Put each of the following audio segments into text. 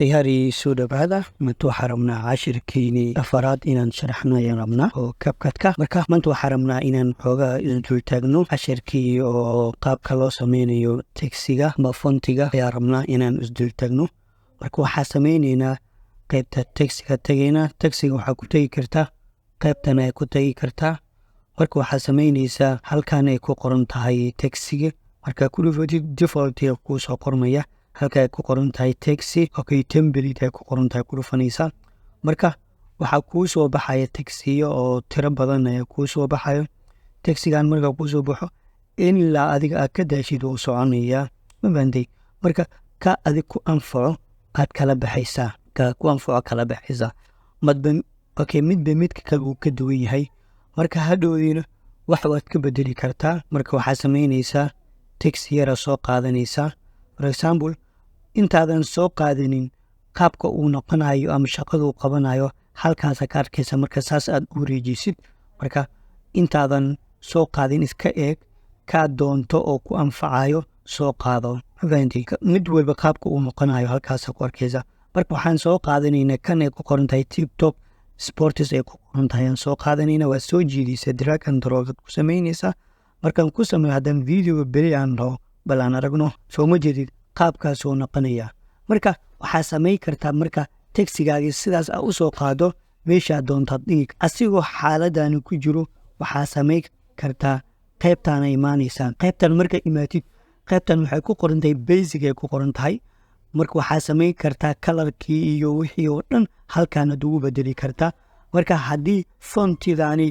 Ciyaari, soo dhawaada. Maanta waxaa rabnaa cashirkeenii afaraad inaan sharaxno ayaan rabnaa oo CapCut-ka. Marka maanta waxaa rabnaa inaan xoogaa isdul taagno cashirkii oo qaabka loo sameynayo textiga ama fontiga ayaa rabnaa inaan isdul taagno. Marka waxaa sameyneynaa qeybta textiga tegeynaa. Textiga waxaa ku tegi kartaa qeybtan ay ku tegi kartaa. Marka waxaa sameyneysaa halkan ay ku qoran tahay textiga. Markaa ku dhufatid, default kuu soo qormaya halka ay ku qoran tahay text. Okay, template ay ku qoran tahay ku dhufanaysaa. Marka waxaa kuu soo baxaya textiyo oo tiro badan ayaa kuu soo baxayo. Textigan markaa kuu soo baxo, ilaa adiga aad ka daashid wuu soconayaa, ma fahantay? Marka ka adig ku anfaco aad kala baxaysaa, ka ku anfaco kala baxaysaa madba. Okay, midba midka kale uu ka duwan yahay. Marka hadhowdiina wax waad ka bedeli kartaa. Marka waxaa sameyneysaa text yara soo qaadanaysaa. For example, intaadan soo qaadanin, qaabka uu noqonayo ama shaqada uu qabanayo halkaasa ka arkaysa. Marka saas aad u wareejisid, marka intaadan soo qaadin iska eeg, kaa doonto oo ku anfacayo soo qaado, ma fahantay? Mid walba qaabka uu noqonayo halkaasa ku arkaysa. Marka waxaan soo qaadanaynaa kan ay ku qoran tahay TikTok Sports ay ku qoran tahay aan soo qaadanayna. Waa soo jiidaysa, drag and drop ku samaynaysaa. Markaan ku sameeyo, haddaan videoga beri aan dhaho, bal aan aragno. Soo ma jeedid qaabkaasuu noqonaya? Marka waxaa samayn kartaa, marka textigaagii sidaas aa u soo qaado, meeshaa doontaad dhigi. Asigoo xaaladani ku jiro waxaa samayn kartaa qaybtaana imaanaysaa. Qaybtan marka imaatid, qaybtan waxay ku qoran tahay basic ay ku qoran tahay. Marka waxaa samayn kartaa colorkii iyo wixii oo dhan halkaanaad ugu bedeli kartaa. Marka haddii fontidaani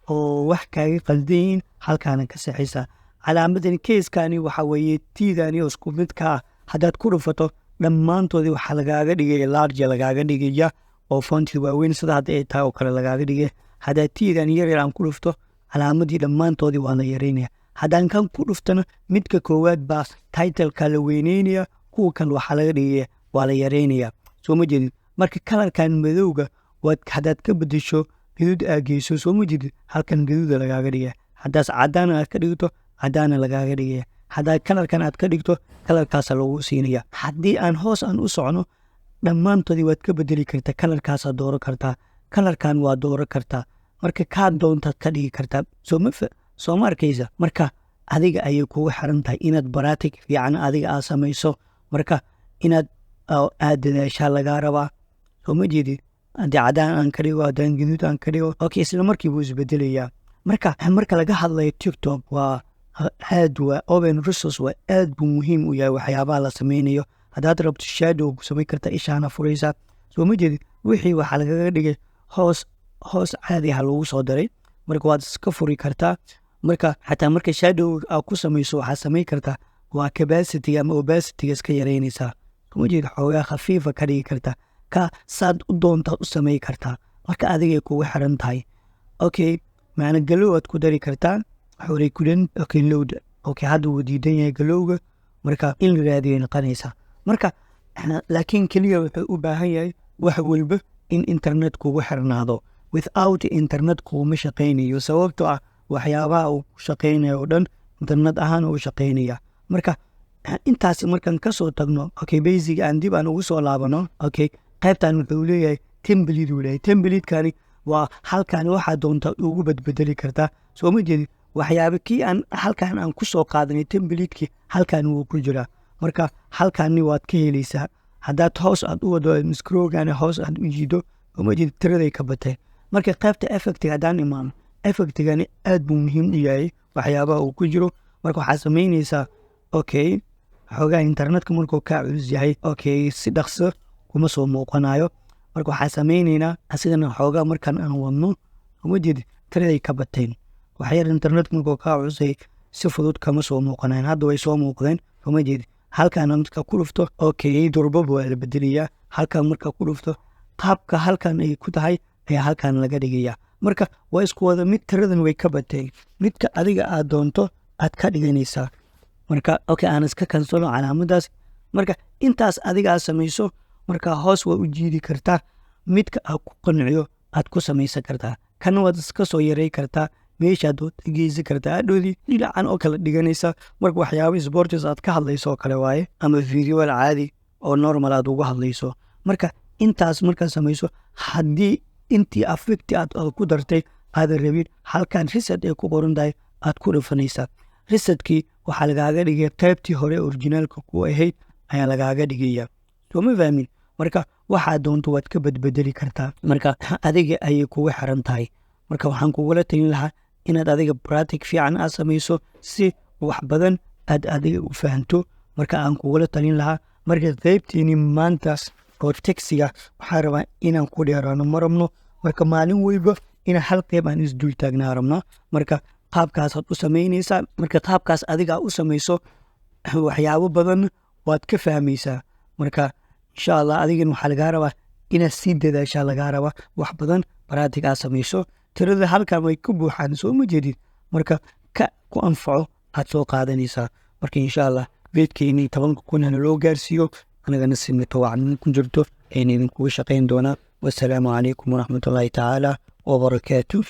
oo wax kaaga qaldan yihiin, halkaana ka saxaysaa. Calaamadan keeskani waxa weeye tiidani oo isku midka ah. Haddaad ku dhufato, dhammaantoodii waxaa lagaaga dhigaya large lagaaga dhigaya oo fonti waaweyn sida hadda ay tahay oo kale lagaaga dhigaya. Haddaa tiidan yar yar aan ku dhufto, calaamadii dhammaantoodii waa la yareynaya. Haddaan kan ku dhuftana, midka koowaad baa titleka la weyneynaya, kuwa kale waxaa laga dhigaya waa la yareynaya. Soo ma jeedid? Marka colorkan madowga waad haddaad ka bedesho, gaduud aa geyso, soo ma jeedid? Halkan gaduuda lagaaga dhigaya. Haddaas cadaan aad ka dhigto, cadaana lagaaga dhigaya. Haddaa colorkan aad ka dhigto, colorkaasa lagu siinaya. Haddii aan hoos aan u socno, dhammaantoodii waad ka bedeli kartaa. Colorkaasaa dooran kartaa, colorkan waa dooran kartaa. Marka kaa doontaad ka dhigi kartaa. Soo ma arkaysa? Marka adiga ayay kugu xiran tahay inaad practice fiican adiga aad samayso. Marka inaad aad dadaashaa lagaa rabaa. Soo ma jeedid? Haddii cadaan aan ka dhigo, haddaan gaduud aan ka dhigo, okay, isla markii buu isbedelayaa. Marka laga hadlayo TikTok, waa aad, waa open resource, waa aad buu muhiim u yahay waxyaabaha la sameynayo. Haddaad rabto shadow ku samayn kartaa, ishaana furaysaa. Soo ma jeedid? Wixii waxaa lagaga dhigay hoos hoos caadi ah lagu soo daray. Marka waad iska furi kartaa. Marka xataa marka shadow aad ku samayso, waxaad samayn kartaa waa capacity ama opacityga iska yareynaysaa. Soo ma jeedid? Xoogaa khafiifa ka dhigi kartaa. Ka saad u doontaad u samey kartaa. Marka adigay kugu xiran tahay. Okay, macna glow aad ku dari kartaa xorey kulan. Okay, load. Okay, hadda wuu diidan yahay glowga. Marka in la raadiyay noqonaysaa. Marka laakiin keliya wuxuu u baahan yahay wax walba in internet kugu xirnaado. Without internet kuuma shaqaynayo, sababtoo ah waxyaabaha uu ku shaqaynayo oo dhan internet ahaan uu shaqaynaya. Marka intaas markaan kasoo tagno, okay, basic aan dib aan ugu soo laabano. Okay, qaybtan wuxuu leeyahay template uu leeyahay. Templatekani waa halkan waxaa doonta ugu badbedeli kartaa. Soo ma jeedid? Waxyaaba kii aan halkan aan ku soo qaadanay, templatekii halkan wuu ku jiraa. Marka halkani waad ka helaysaa. Haddaad hoos aad u wado, scrollgani hoos aad u jiido, uma jeed tiraday ka batay. Marka qaybta effectiga haddaan imaano, effectigani aad buu muhiim u yahay waxyaabaha uu ku jiro. Marka waxaad samaynaysaa, okay, xoogaa internetka markuu kaa culus yahay, okay, si dhaqso kuma soo muuqanayo. Marka waxaa samaynaynaa asigana xoogaa markaan aan wadno, uma jeed tiraday ka bateen. Waxyar internetka markuu kaa culusay si fudud kama soo muuqanayan. Hadda way soo muuqdeen. Uma jeed halkaana marka ku dhufto, okay, durbaba waa la bedelayaa. Halkan marka ku dhufto, qaabka halkan ay ku tahay ayaa halkan laga dhigaya. Marka waa isku wada mid, tiradan way ka bateen. Midka adiga aad doonto aad ka dhiganaysaa. Marka okay, aan iska cancelo calaamadaas. Marka intaas adiga aad samayso, marka hoos waa u jiidi kartaa. Midka aad ku qanciyo aad ku samaysan kartaa. Kana waad iska soo yaray kartaa, meeshaad geysan kartaa, hadhoodii dhinacan oo kale dhiganaysa. Marka waxyaaba sports aad ka hadlayso oo kale waaye ama videoal caadi oo normal aad uga hadlayso. Marka intaas markaad samayso, haddii intii effect-i aad ku dartay aadan rabin, halkan reset ay ku qoran tahay aad ku dhufanaysaa. Reset-kii waxaa lagaaga dhigay qaybtii hore original-ka ku ahayd ayaa lagaaga dhigaya. Soo ma fahmin? Marka waxaa doonto waad ka badbedeli kartaa. Marka adiga ayay kugu xiran tahay. Marka waxaan kugula talin lahaa inaad adiga practice fiican aad samayso, si wax badan aad adiga u fahanto. Marka aan kugula talin lahaa, marka qeybteeni maanta oo text-iga waxaan rabaa inaan ku dheeraano ma rabno. Marka maalin weyba inaan hal qeyb aan isdul taagnaa rabnaa. Marka qaabkaasaad u samaynaysaa. Marka qaabkaas adigaa u samayso, waxyaabo badan waad ka fahmaysaa. Marka insha Allah adigan waxaa lagaa rabaa inaad sii dadaashaa, lagaa rabaa wax badan practice aad samayso. Tirada halkan way ka buuxaan, soo ma jeedid? Marka ka ku anfaco aad soo qaadanaysaa. Marka insha Allah beedkeynii 10,000 hana loo gaarsiiyo, anagana si mutawacnimo ku jirto ayna idinkuga shaqayn doonaa. Wasalaamu calaykum waraxmatullaahi tacaala wabarakaatu.